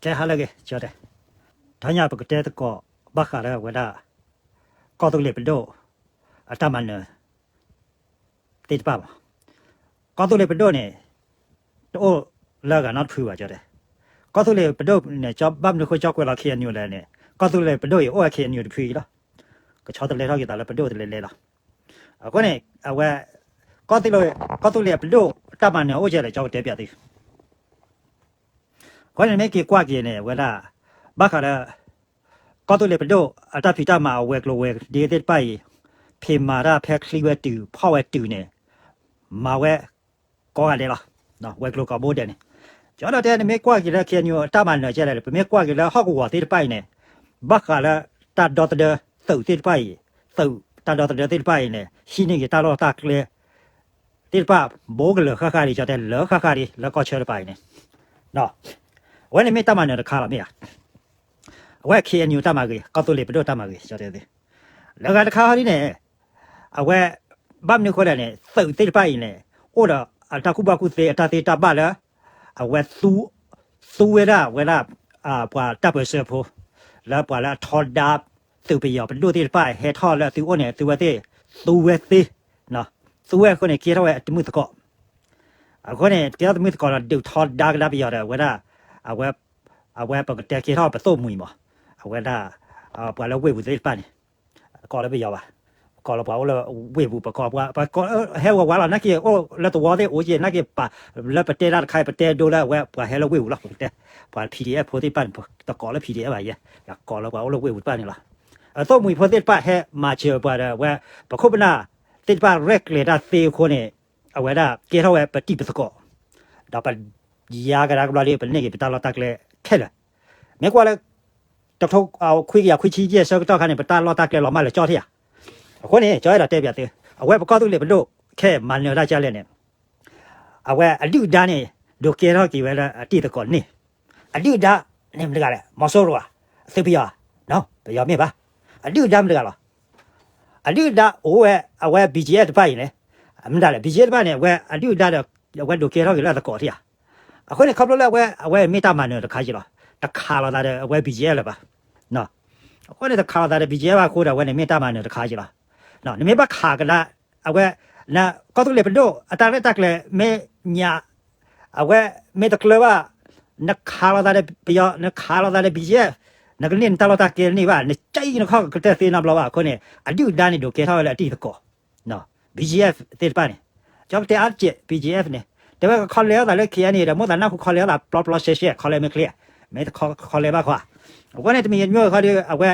ကဲဟါလၢအဂ့ၤ ကၠီတဲ, တဟါညါပကတဲသကိး ဘၣ်ဃးလၢအဝဲဒၣ် ကီၢ်သူလ့ၤပဒိၣ် အတၢ်မၤနၢၤ သ့ၣ်တဖၣ်မး. ကီၢ်သူလ့ၤပဒိၣ်န့ၣ် တအိၣ်လၢအဂၤနီတဖုဘၣ် ကၠီတဲ. ကီၢ်သူလ့ၤပဒိၣ်န့ၣ် ဘၣ်မနုၤဃိကၠီကွဲးလီၤ ခ့ၣ်အဲၣ်ယူၣ် လဲၣ်န့ၣ် ကီၢ်သူလ့ၤပဒိၣ်အံၤအိၣ်ဝဲ ခ့ၣ်အဲၣ်ယူၣ် တဖုအံၤလီၤ. ကဆီတလဲထီၣ်က့ၤသးလၢပဒိၣ်တလဲလဲလီၤ. အဃိန့ၣ် အဝဲ ကီၢ်သူလ့ၤ ကီၢ်သူလ့ၤအပဒိၣ် တၢ်မၤနၢၤအိၣ်ကဲလဲၣ် ကၠီကတဲပၠးသု. အဃိန့ၣ် မ့ၢ်က့ၤကွၢ်က့ၤန့ၣ် အဝဲဒၣ် ဘၣ်ဃးလၢ ကီၢ်သူလ့ၤပဒိၣ် အတၢ်ဖံးတၢ်မၤ အဝဲၤကျိၤဝဲၤဒ့သ့ၣ်တဖၣ်အံၤ ဖံးမၤတၢ်ဖဲချံဝဲတုၤ ဖီၣ်ဝဲတုၤန့ၣ် မၤဝဲ ကိးဂၤဒဲးလီၤ. ဝဲၤကျိၤကိးဘိဒဲးန့ၣ် ကၠီဒီးတဲ နမ့ၢ်ကွၢ်က့ၤလၢ ခ့ၣ်အဲၣ်ယူၣ် အတၢ်မၤနၢၤကဲလဲၣ် ပမ့ၢ်ကွၢ်က့ၤလၢဟီၣ်ကဝီၤသ့ၣ်တဖၣ်အံၤန့ၣ် ဘၣ်ဃးလၢ တၢ်ဒီသဒၢ သုးသ့ၣ်တဖၣ်အံၤ သုးတၢ်ဒီသဒၢသ့ၣ်တဖၣ်အံၤန့ၣ် ဟံးန့ၢ်က့ၤတၢ်လီၢ်တၢ်ကျဲ သ့ၣ်တဖၣ် ဘူးကလၢာ်ဃၣ်ဃၣ်ဒံး ကၠီတဲ လၢဃၣ်ဃၣ်ဒံး လၢကီၢ်ဆၢတပၤအံၤန့ၣ် အဝဲန့ၣ်မ့ၢ်တၢ်မၤနၢၤတခါလီၤ မ့ၢ်ဧါ. အဝဲ ခ့ၣ်အဲၣ်ယူၣ် တၢ်မၤဂ့ၤ ကီၢ်သူလ့ၤပဒိၣ်တၢ်မၤဂ့ၤ ကၠီတဲသ့ လၢဂၤတခါဟီဒ်န့ၣ် အဝဲ ဘၣ်မနုၤဃိလဲၣ်န့ၣ် သုးသ့ၣ်တဖၣ်အံၤန့ၣ် အိၣ်ဒီးအတၢ်ကူၣ်ဘၣ်ကူၣ်သ့ အတၢ်သ့တၢ်ဘၣ်လၢ အဝဲ သူဝဲဒၣ်ဝဲဒၣ် ပှၤတၢ်ပၢၢ်ဆၢဖိ လၢပှၤလၢအထီဒါ သုးပယီၤပဒိၣ်သ့ၣ်တဖၣ် ဟဲထီၣ်လၢအသုအိၣ်န့ၣ် သုဝဲသ့ၣ် သူဝဲသ့ သူဝဲအဃိန့ၣ် ကဲထီၣ်ဝဲတမုၢ်သကိး အဃိန့ၣ် ကဲထီၣ်တမုၢ်သကိးဒီး ဒုးထီဒါကဒါပယီၤဒီး အဝဲဒၣ် အဝဲ အဝဲပကတဲကဲထီၣ်ပသိၣ်မှံၤမး အဝဲဒၣ် ပှၤလၢဝ့ၢ်ပူၤသ့ၣ်တဖၣ်န့ၣ် ကိးလၢပယီၤဘၣ် ကိးလၢပှၤအိၣ်လၢဝ့ၢ်ပူၤ ပကိးပှၤ ပှၤကိး ဟဲဝဲဝါလီၤ နာ်က့အိၣ်လၢသဝီသ့ၣ်အိၣ်က့ နာ်က့ပာ်လၢပတဲတၢ်တခါ ပတဲဒိလၢအဝဲပှၤဟဲလၢဝ့ၢ်ပူၤလီၤ ပကတဲ ပှၤ PDF ဖိသ့ၣ်တဖၣ်န့ၣ် တကိးလၢ PDF ဘၣ်ယဲ ကိးလၢပှၤအိၣ်လၢဝ့ၢ်ပူၤတဖၣ်န့ၣ်လီၤ. အသိၣ်မှံၤဖိသ့ၣ်တဖၣ်ဟဲမၤစၢၤပှၤဒီး အဝဲ ပခိၣ်ပနၢ်သ့ၣ်တဖၣ်ရဲၣ်ကျဲၤတၢ်သ့အဃိန့ၣ် အဝဲဒၣ်ကဲထီၣ်ဝဲပတံၤပသကိး ဒီးပယါကဒါကဘျီဒီး ပန့ၢ်က့ၤပတၢ်လီၢ်တၢ်ကျဲခဲလၢာ်. မ့ၢ်ကွၢ်လၢ တထိ ခွံကယၤခွံဆံယဲၢ်ဆၢကတီၢ်ခါန့ၣ် ပတၢ်လီၢ်တၢ်ကျဲလီၤမၢ်လၢာ်ကၠီထံၣ်ဧါ. အဃိန့ၣ် ကၠီအဲၣ်ဒိးတဲပၠးသု အဝဲပကီၢ်သူလ့ၤပဒိၣ် ခဲမၤနၢၤတၢ်ကလဲၣ်န့ၣ် အဝဲအဒုၣ်အဒါန့ၣ် ဒိးကဲထီၣ်က့ၤဝဲလၢအတံၤသကိးန့ၣ် အဒုၣ်အဒါန့ၣ်မတၤတဂၤလဲၣ် မီၤစိရိၤဧါ, သုးပယီၤဧါ, ပယီၤမ့ၢ်ဘၣ်, အဒုၣ်အဒါမတၤတဂၤလီၤ. အဒုၣ်အဒါအိၣ်ဝဲ အဝဲ BGF တဖၣ်အံၤန့ၣ် မတၤလဲၣ် BGF တဖၣ်န့ၣ် အဝဲအဒုၣ်အဒါဒီး အဝဲဒိးကဲထီၣ်က့ၤလၢအသကိးထံၣ်ဧါ. အဃိန့ၣ် ခီဖျိလၢအဝဲ အဝဲမ့ၢ်တၢ်မၤနၢၤတခါက့ၤလီၤ. တခးလိာ်သးဒီးအဝဲ BGF လၢၤဘၣ်. အဃိန့ၣ် တခးလိာ်သးဒီး BGF ဘၣ်အဃိဒီး အဝဲန့ၣ်မ့ၢ်တၢ်မၤနၢၤတခါက့ၤလီၤ. နမ့ၢ်ဘၣ်ခးကဒါ အဝဲ ကီၢ်သူလ့ၤပဒိၣ်အတၢ်ရဲၣ်တၢ်ကျဲၤမ့ၢ်ညါ အဝဲမ့ၢ်တကျၢၤဘၣ် နခးလိာ်သးဒီးပယီၤ နခးလိာ်သးဒီး BGF နကန့ၢ်နတၢ်လီၢ်တၢ်ကျဲန့ၣ်ဘၣ် နကၠံနခီၣ်ကတၢၢ်သ့နီတဘျီဘၣ်. အဃိန့ၣ် အဒုၣ်အဒါန့ၣ် ဒိးကဲထီၣ်ဝဲလၢအတံၤသကိး BGF သ့ၣ်တဖၣ်န့ၣ် ကၠီကတဲအါတကဲး BGF န့ၣ် တဲဝဲကခီလဲအသးလၢ ခ့ၣ်အဲၣ်ယူၣ် ဒီးမိၣ်သးနၢ်ဟူခီလဲအသး ပျီပျီရှဲရှဲ ခီလဲမ့ၢ်ချ့ မ့ၢ်တခီလဲဘၣ်ခီဧါ. အဃိန့ၣ် တမံၤညိခီဒီး အဝဲ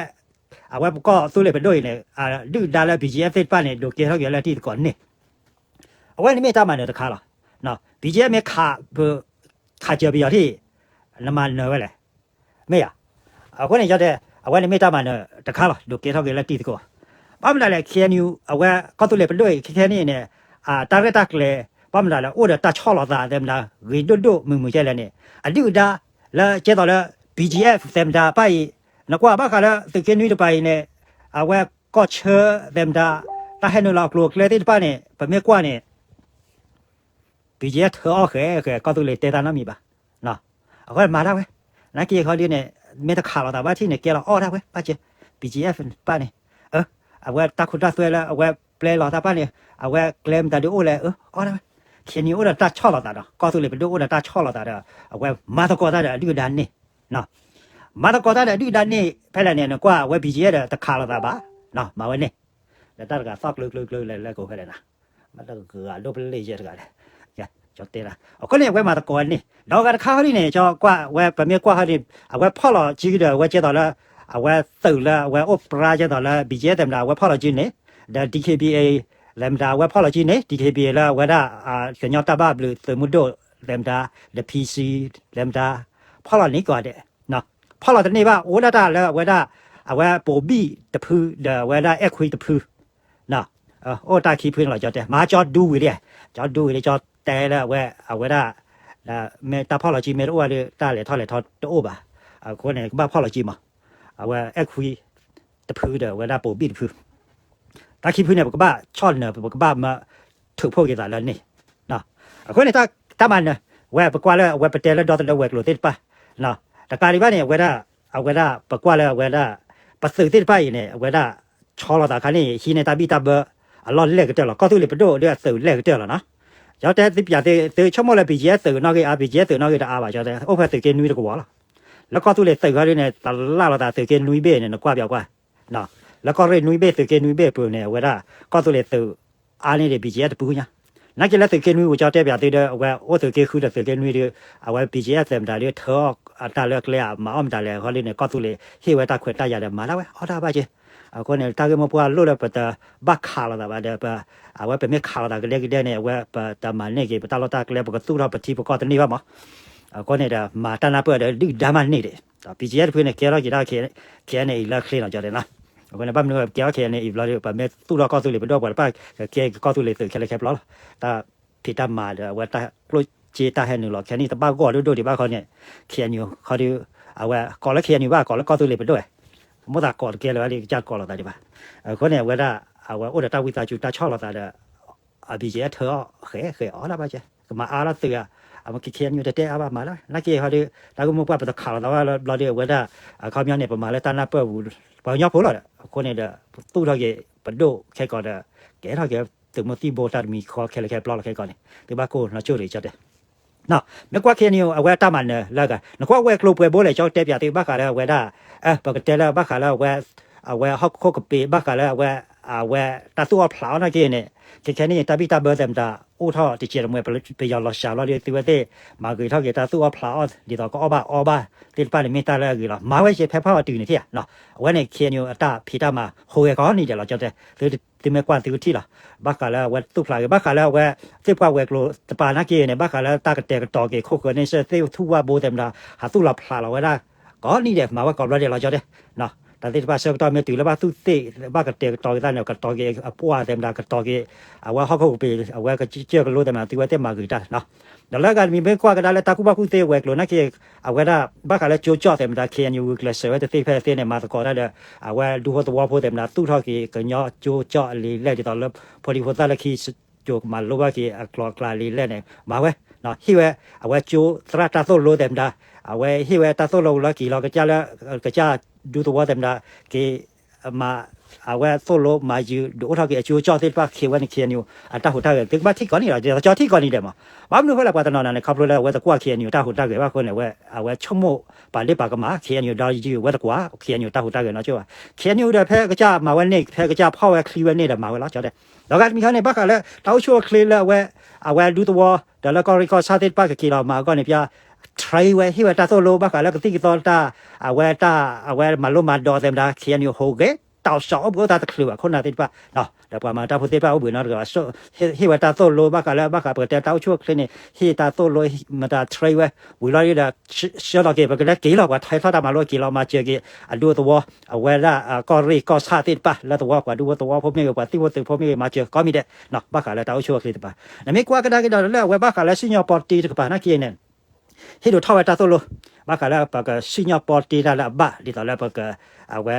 အဝဲပကီၢ်သူလ့ၤပဒိၣ်အံၤန့ၣ် အဒုၣ်အဒါလၢ BGF သ့ၣ်တဖၣ်န့ၣ် ဒိးကဲထီၣ်က့ၤလၢအတံၤသကိးန့ၣ် အဝဲန့ၣ်မ့ၢ်တၢ်မၤနၢၤတခါလီၤ. BGF မ့ၢ်ခး ခးစၢၤပယီၤထံၣ် နမၤနၢၤဝဲလဲၣ် မ့ၢ်ဧါ. အဃိန့ၣ် ကၠီတဲ အဝဲန့ၣ်မ့ၢ်တၢ်မၤနၢၤတခါလီၤ ဒိးကဲထီၣ်က့ၤလၢတံၤသကိး. ဘၣ်မနုၤလဲၣ် ခ့ၣ်အဲၣ်ယူၣ် အဝဲကီၢ်သူလ့ၤပဒိၣ်အံၤ ခဲခဲန့ၣ်န့ၣ် အတၢ်ရဲၣ်တၢ်ကျဲၤ ဘၣ်မနုၤလဲၣ် အိၣ်ဒီးတၢ်ဆီၣ်လီၤသးသဲမနုၤ ဂ့ၤဒိၣ်ဒိၣ်မုၢ်မုၢ်ကဲလဲၣ်န့ၣ် အဒုၣ်အဒါလၢကဲသိးလၢ BGF သဲမနုၤတဖၣ်အံၤ နကွၢ်ဘၣ်ဃးလၢသုးက့နွံတပၤအံၤန့ၣ် အဝဲကီၢ်ဆၢသဲမနုၤ တၢ်ဟဲနုာ်လီၤအကျိၤအကျဲသ့ၣ်တဖၣ်န့ၣ် ပမ့ၢ်ကွၢ်န့ၣ် BGF ထၢအီၣ်ဃဲဃဲ ကီၢ်သူလ့ၤတဲတၢ်နီတမံၤဘၣ်. အဃိမၤတၢ်ဝဲ နာ်က့ခီဒ်န့ၣ် မ့ၢ်တခးလိာ်သးဘၣ်ထံၣ်န့ၣ် ကဲလီၤအီၣ်တၢ်ဝဲ ဘၣ်က့ BGF တဖၣ်န့ၣ် အဝဲတၢ်ခိတၢ်သွဲလၢအဝဲပျဲလီၤတၢ်တဖၣ်န့ၣ် အဝဲကျဲမတၤဒုးအိၣ်လဲၣ် အၢ အီၣ်တၢ်ဝဲ. ခ့ၣ်အဲၣ်ယူၣ် အိၣ်ဒီးတၢ်ဆီၣ်လီၤသးဒီး ကီၢ်သူလ့ၤပဒိၣ်အိၣ်ဒီးတၢ်ဆီၣ်လီၤသးဒီး အဝဲမၤသကိးတၢ်ဒီးအဒုၣ်အဒါန့ၣ် မၤသကိးတၢ်ဒီးအဒုၣ်အဒါန့ၣ် ဖဲလဲၣ်န့ၣ် နကွၢ်အဝဲ BGF ဒီးတခးလိာ်သးဘၣ် မၤဝဲန့ၣ် ဒီးတၢ်တဂၤသီၣ်ကျၢၤကျၢၤကျၢၤလဲၤလဲၤကိးဖဲလဲၣ်နၤ မ့ၢ်တဂၤဒိၣ်ပလ့ၣ်ယဲၢ်တဂၤလဲၣ် ကၠီတဲဒၣ် အဃိန့ၣ် အဝဲမၤသကိးဝဲန့ၣ် ဒီးဂၤတခါဟီဒ်န့ၣ် ကၠီကွၢ်ဝဲ ပမ့ၢ်ကွၢ်ဟီဒ်န့ၣ် အဝဲဖီၣ်လီၤစုဒီး အဝဲကဲသိးလၢ အဝဲသုးလၢအဝဲအိၣ်ပြါကဲသိးလၢ BGF သဲမတၤ အဝဲဖီၣ်လီၤစုန့ၣ် ဒီး DKBA သဲမတၤ အဝဲဖီၣ်လီၤစုန့ၣ် DKBA လၢအဝဲဒၣ် ကညီတၢ်ဘၣ်ဘျုးသုးမုၢ်ဒိၣ်သဲမတၤ ဒီး PC သဲမတၤ ဖီၣ်လီၤန့ၢ်ကိးဂၤဒဲး ဖီၣ်လီၤတန့ၢ်ဘၣ် အိၣ်ဒၣ်တၢ်လၢအဝဲဒၣ် အဝဲပိာ်ဘံၣ်တဖု ဒီးအဝဲဒၣ်အဲၣ်ခွံတဖု အိၣ်တၢ်ခံဖုန့ၣ်လီၤ ကၠီတဲ မ့ၢ်ကၠီဒူဝံၤလံ ကၠီဒူဝံၤလံ ကၠီတဲလၢအဝဲ အဝဲဒၣ် မ့ၢ်တၢ်ဖီၣ်လီၤစုမ့ၢ်တအိၣ်ဒီး တၢ်လဲၤထီၣ်လဲၤထီတအိၣ်ဘၣ်. အဃိန့ၣ် ကဘၣ်ဖီၣ်လီၤစုမး အဝဲအဲၣ်ခွံတဖုဒီး အဝဲဒၣ်ပိာ်ဘံၣ်တဖု တၢ်ခံဖုန့ၣ် ပကဘၣ်ဆီၣ်နၢၤ ပကဘၣ်မၤထုးဖှိၣ်က့ၤသးလၢန့ၣ် အဃိန့ၣ် တၢ်မၤနၢၤ ဝဲပကွၢ်လၢအဝဲပတဲလၢဒီသဒၢဝဲၤကျိၤသ့ၣ်တဖၣ် တကးဒံးဘၣ်န့ၣ် အဝဲဒၣ် အဝဲဒၣ် ပကွၢ်လၢအဝဲဒၣ် ပသုးသ့ၣ်တဖၣ်အံၤန့ၣ် အဝဲဒၣ် ဆီလီၤသးခါန့ၣ် ဟံးန့ၢ်တၢ်ဘံၣ်တၢ်ဘၢ အလီၢ်လဲၢ်ကတၢၢ်လီၤ. ကီၢ်သူလ့ၤပဒိၣ်ဒီးအသုးလဲၢ်ကတၢၢ်လီၤနီၤ. ယတဲသုပျးသု သုဆိကမိၣ်လၢ ဘီကၠံအ့ သုးနီၣ်ဂံၢ်အါ ဘီကၠံအ့ သုးနီၣ်ဂံၢ်တအါဘၣ် ကၠီတဲ အိၣ်ဖဲသုးက့နွံတကဝီၤလီၤ. လၢကီၢ်သူလ့ၤသုးခီဒုန့ၣ် တလၢ်လိာ်သးသုးက့နွံဘ့ၣ်န့ၣ် နကွၢ်ပျးကွၢ် လၢကီၢ်ရ့ၣ်နွံဘ့ၣ် သုးက့နွံဘ့ၣ်အပူၤန့ၣ် အဝဲဒၣ် ကီၢ်သူလ့ၤသုး အါန့ၢ်ဒံး ဘီကၠံအ့ တပူၤညါ. နာ်က့လၢသုးက့နွံပူၤ ကၠီတဲပျးသုဒီး အဝဲအိၣ်သုးက့ဃုဒီးသုးက့နွံဒီး အဝဲ ဘီကၠံအ့ သဲးမတၤဒီး ထၢအီၣ်အတၢ်လၢကျဲဧါ မၤအီၣ်မတၤလဲၣ် ခီဒုန့ၣ် ကီၢ်သူလ့ၤဟ့ၣ်ဝဲတၢ်ခွဲးတၢ်ယာ်ဒီးမၤတၢ်ဝဲ အီၣ်တၢ်ဘၣ်က့ၤ. အဃိန့ၣ် တၢ်ဂ့ၢ်မိၢ်ပှၢ်လိၣ်လၢပတဘၣ်ခးလိာ်သးဘၣ်ဒီး ပ အဝဲပမ့ၢ်ခးလိာ်သးကဒဲကဒဲန့ၣ် အဝဲပတမၤန့ၢ်က့ၤ ပတၢ်လီၢ်တၢ်ကျဲ ပကသူၣ်ထီၣ်ပထံပကီၢ်တန့ၢ်ဘၣ်မး. အဃိန့ၣ်ဒီး မၤတၢ်နၢ်ပၢၢ်ဒီး ဒုၣ်ဒါမးန့ၢ်ဒံး ဘီကၠံအ့ တဖုန့ၣ် ကဲထီၣ်က့ၤတၢ် ခဲအံၤန့ၣ် အံၤလၢချ့နီၤ ကၠီတဲနီၤ. အဃိန့ၣ် ဘၣ်မနုၤကဲထီၣ်ခဲအံၤန့ၣ် အံၤဘျီဒီး ပမ့ၢ်သူၣ်ထီၣ်ကီၢ်သူလ့ၤပဒိၣ် ပှၤတဖၣ်ကကဲကီၢ်သူလ့ၤသုးခဲလၢာ်ခဲဆ့လီၤ. တၢ်ဖံးတၢ်မၤဒီး အဝဲတၢ်ကျိၣ်စ့တၢ်ဟဲနုာ်လီၤ ခဲအံၤန့ၣ် တဘၣ်ဂီၢ်ဒိၣ်ဒိၣ်ဒံးဘၣ်ခီန့ၣ် ခဲအံၤန့ၣ် ခီဒု အဝဲကိးလၢ ခဲအံၤန့ၣ် ဘၣ်ကိးလၢကီၢ်သူလ့ၤပဒိၣ်ဝဲ မိၣ်သးကိးတကဲလၢၤဘၣ်ဒီး ကစၢ်ကိးလိာ်သးဒံးဘၣ်. အဃိန့ၣ် အဝဲဒၣ် အဝဲအိၣ်ဒီးတၢ်ဝံသးစူၤတၢ်ဆီၣ်လီၤသးဒီး အဘီကၠံအ့ ထၢအီၣ်ဃဲးဃဲးအီၣ်တၢ်ဘၣ်ကဲ ကမၤအါလီၤသုးဧါ. အမ့ၢ်က့ၤ ခဲအံၤန့ၣ် တတဲအါဘၣ်မၤလီၤ နာ်က့ဟီဒု တၢ်ဂ့ၢ်မိၢ်ပှၢ်ပတခးလိာ်သးဘၣ်လီၤဘျီဒီး အဝဲဒၣ် အခီပညီန့ၣ် ပမၤလၢတၢ်နၢ်ပၢၢ်ပူၤ ပှၤကညီဖိလီၤဒီး အဃိန့ၣ်ဒီး သူၣ်ထီၣ်က့ၤပဒိၣ်ခဲကီးဒီး ကဲထီၣ်က့ၤသုးမုၢ်သံၣ်ဘိတၢ်တမံၤဃီခဲလၢာ်ခဲဆ့လီၤ ခဲကီးန့ၣ် သုဘၣ်ကိၢ်နီၢ်ကၠိၣ်တဂ့ၤ ကၠီတဲ မ့ၢ်ကွၢ် ခဲအံၤန့ၣ် အဝဲတၢ်မၤနၢၤလၢအဂၤ နကွၢ်ဝဲၤကျိၤပှဲၤဘိလဲၣ် ကၠီတဲပျးသု ဘၣ်ဃးလၢအဝဲဒၣ် ပကတဲလၢဘၣ်ဃးလၢအဝဲ အဝဲဟီၣ်ခိၣ်ကပ့ၤ ဘၣ်ဃးလၢအဝဲ အဝဲတၢ်သူၣ်အီၣ်ဖျးအီၣ်နာ်က့န့ၣ် ခဲခဲန့ၣ် တၢ်ဘံၣ်တၢ်ဘၢသဲးမတၤ အိၣ်ထီၣ်တစဲးတမှဲ ပယီၤလီၤစှၤလီၤဒီး သုဝဲသ့ၣ် မၤဂ့ၤထီၣ်က့ၤတၢ်သူၣ်အီၣ်ဖျးအီၣ် ဒ်သိးကအီၣ်ဘၣ်အီဘၣ်သ့ၣ်တဖၣ်န့ၣ် မ့ၢ်တၢ်လၢအဂ့ၤလီၤ. မၤဝဲယဲဖဲဖးအီၤတုၤန့ၣ်ထံၣ်ဧါ အဝဲန့ၣ် ခဲအံၤန့ၣ် အတၢ်ဖံးတၢ်မၤဟူးဂဲၤကိးနံၤဒဲးလီၤ ကၠီတဲ သုမ့ၢ်ကွၢ်သုကထံၣ်လီၤ. ဘၣ်ဃးလၢအဝဲသူၣ်ဖျးဂ့ၤ ဘၣ်ဃးလၢအဝဲ သ့ၣ်ပှၢ်ဝဲၤကျိၤတပၤနာ်က့န့ၣ် ဘၣ်ဃးလၢတၢ်ကတဲာ်ကတီၤက့ၤ ခိၣ်ဃၢၤန့ၣ် စ့ၢ်သ့ၣ်ထူၣ်ဝၣ်ဘိသဲးမတၤ ဟးသူၣ်လီၤဖျးလီၤဝဲဒၣ် ကိးနံၤဒဲး မၤဝဲကိးဘျီဒဲးလီၤ ကၠီတဲ တၢ်သ့ၣ်တဖၣ်ဆၢကတီၢ်မ့ၢ်တုၤလၢဘၣ်သူၣ်သ့ၣ် ဘၣ်ကတဲာ်ကတီၤက့ၤသးန့ၣ် ကတီၤက့ၤအပှၢ်သဲးမတၤ ကတီၤက့ၤ အဝဲဟီၣ်ခိၣ်ကပ့ၤ အဝဲကစၢၢ်ကလိသဲးမတၤ သုဝဲသ့ၣ်မၤဂ့ၤတၢ် ဒီးလၢအဂၤတမံၤမ့ၢ်ကွၢ်ကဒါလၢတၢ်ကူၣ်ဘၣ်ကူၣ်သ့ဝဲၤကျိၤနာ်က့ အဝဲဒၣ် ဘၣ်ဃးလၢကၠိကၠီၣ်သဲးမတၤ ခဲအံၤန့ၣ် ဂုာ်ကျဲးစၢးဝဲတသ့ဖဲသ့န့ၣ် မၤသကိးတၢ်ဒီး အဝဲဒူဖိသဝီဖိသဲးမတၤ သူၣ်ထီၣ်က့ၤကညီကၠိကၠီၣ်အလံာ်လဲၢ် ဒ်သိးလၢဖိဒံဖိသၣ်လၢခံ ကၠိကမၤလိဘၣ်က့ၤအကျိၤအကျဲလံာ်လဲၢ်န့ၣ် မၤဝဲ ဟ့ၣ်ဝဲ အဝဲကၠိသရၣ်တၢ်သိၣ်လိသဲးမတၤ အဝဲဟ့ၣ်ဝဲတၢ်သိၣ်လိလၢက့ၤလီၤကစၢ်လၢ ကစၢ်ဒူသဝီသဲးမတၤ က့ၤ မၤ အဝဲသိၣ်လိမၤယုာ် ဒုးအိၣ်ထီၣ်က့ၤအကၠိကၠီၣ်သ့ၣ်တဖၣ် ခဲဝဲန့ၣ် ခဲအံၤန့ၣ် အတၢ်ဟူးတၢ်ဂဲၤ သုကဘၣ်ထံၣ်ကိးနံၤလီၤ ဒ်သိးကၠီထံၣ်ကိးနံၤဒဲးမး ဘၣ်မနုၤဃိလဲၣ် ပှၤတနီၤနီၤန့ၣ် ခီဖျိလၢအဝဲသကွၢ် ခဲအံၤန့ၣ် တၢ်ဟူးတၢ်ဂဲၤဘၣ်အဃိန့ၣ် အဝဲ အဝဲဆိကမိၣ် ပာ်လ့ပာ်ကမၣ် ခဲအံၤန့ၣ် ဒီးယုာ်ဝဲသကွၢ် ခဲအံၤန့ၣ် တၢ်ဟူးတၢ်ဂဲၤနီၢ်ကၠိၣ်ဘၣ် ခဲအံၤန့ၣ် ဒီးဖဲကစၢ်မၤဝဲန့ၣ် ဖဲကစၢ်ဖီၣ်ဝဲချံဝဲန့ၣ်ဒီးမၤဝဲလီၤ ကၠီတဲ ဒီးဂၤတမံၤဟီန့ၣ် ဘၣ်ဃးလၢ တၢ်အိၣ်ဆူၣ်အိၣ်ချ့လၢအဝဲ အဝဲဒူသဝီ ဒီးလၢကီၢ်ရ့ၣ်ကီၢ်ဆၣ်သ့ၣ်တဖၣ်ကက့ၤလီၤမၤအဂီၢ်န့ၣ် ပျၢ train ဝဲ ဟ့ၣ်ဝဲတၢ်သိၣ်လိ ဘၣ်ဃးလၢကသံၣ်ကသီတၢ် အဝဲတၢ် အဝဲမၤလိမၤဒိးသဲးမတၤ ခဲအံၤန့ၣ် ဟူးဂဲၤ တီၢ်စီၤ အိၣ်ဘှံးအိၣ်သါတချုးဘၣ် ခိၣ်နၢ်သ့ၣ်တဖၣ် ဒီးပှၤမၤတၢ်ဖိသ့ၣ်တဖၣ်အိၣ်ဘှံးနီတဂၤဘၣ် ဟ့ၣ်ဝဲတၢ်သိၣ်လိ ဘၣ်ဃးလၢ ဘၣ်ဃးပကတဲတၢ်အိၣ်ဆူၣ်အိၣ်ချ့န့ၣ် ဟ့ၣ်တၢ်သိၣ်လိ မတၤ train ဝဲ ဝံၤလီၤဒီး ဆှၢလီၤက့ၤ ပကလဲၤက့ၤလီၤ ပှၤထဲထီၣ်တၢ်မၤလိက့ၤလီၤ မၤစၢၤက့ၤ အဒူသဝီ အဝဲဒၣ် ကီၢ်ရ့ၣ်ကီၢ်ဆၣ်သ့ၣ်တဖၣ် လၢသဝီ ပှၤဒူဖိသဝီဖိမ့ၢ်ဂ့ၤ ပှၤသံၣ်ဖိသုးဖိမ့ၢ်ဂ့ၤ မၤစၢၤကိးမံၤဒဲး ဘၣ်ဃးလၢတၢ်အိၣ်ဆူၣ်အိၣ်ချ့သ့ၣ်တဖၣ် နမ့ၢ်ကွၢ်ကဒါက့ၤဒီးလၢအဝဲဘၣ်ဃးလၢစံၣ်ညီၣ်ပီတ့တကပၤနာ်က့န့ၣ် ဟ့ၣ်ဒိးထီၣ်ဝဲတၢ်သိၣ်လိ ဘၣ်ဃးလၢပကစံၣ်ညီၣ်ပီတ့တၢ်လၢအဘၣ် ဒ်သိးလၢပက အဝဲ